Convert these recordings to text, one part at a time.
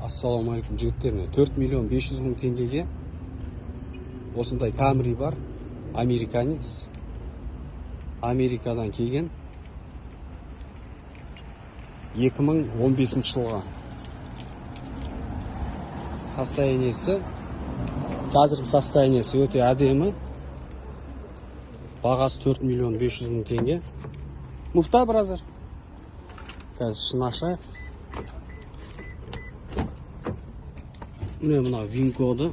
Ассалаумағалейкум, жігіттер! Міне, 4 миллион 500 мың теңгеге осындай Камри бар, американец, Америкадан келген, 2015 жылға. Состояниесі, қазіргі состояниесі өте әдемі. Бағасы 4 миллион 500 мың теңге. Муфта, бразер. Қазір ішін ашайық. Міне, мына вин коды.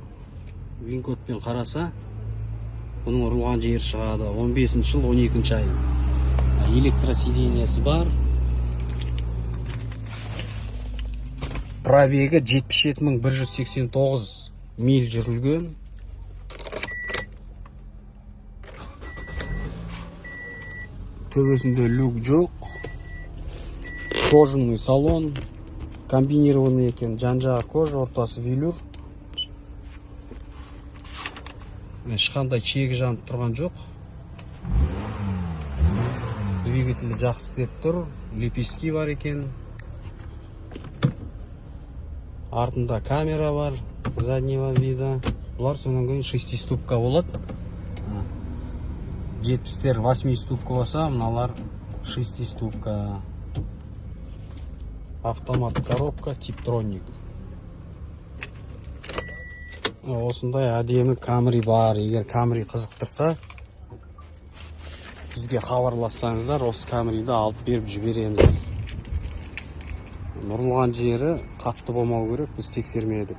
Вин кодпен қараса, бұның ұрылған жері шығады. 15 жыл 12 ай. Электросиденьесі бар. Пробегі 77 189 миль жүрілген. Төбесінде люк жоқ. Кожаный салон, комбинированный екен. Жан жағы кожа, ортасы велюр. Ешқандай чегі жанып тұрған жоқ. Двигателі жақсы істеп тұр. Лепестки бар екен. Артында камера бар заднего вида. Бұлар содан кейін шестиступка болады. 70-тер восьмиступка болса, мыналар шестиступка. Автомат коробка, типтроник. Осындай әдемі Камри бар. Егер Камри қызықтырса, бізге хабарлассаңыздар, осы Камриді алып беріп жібереміз. Ұрылған жері қатты болмау керек, біз тексермедік.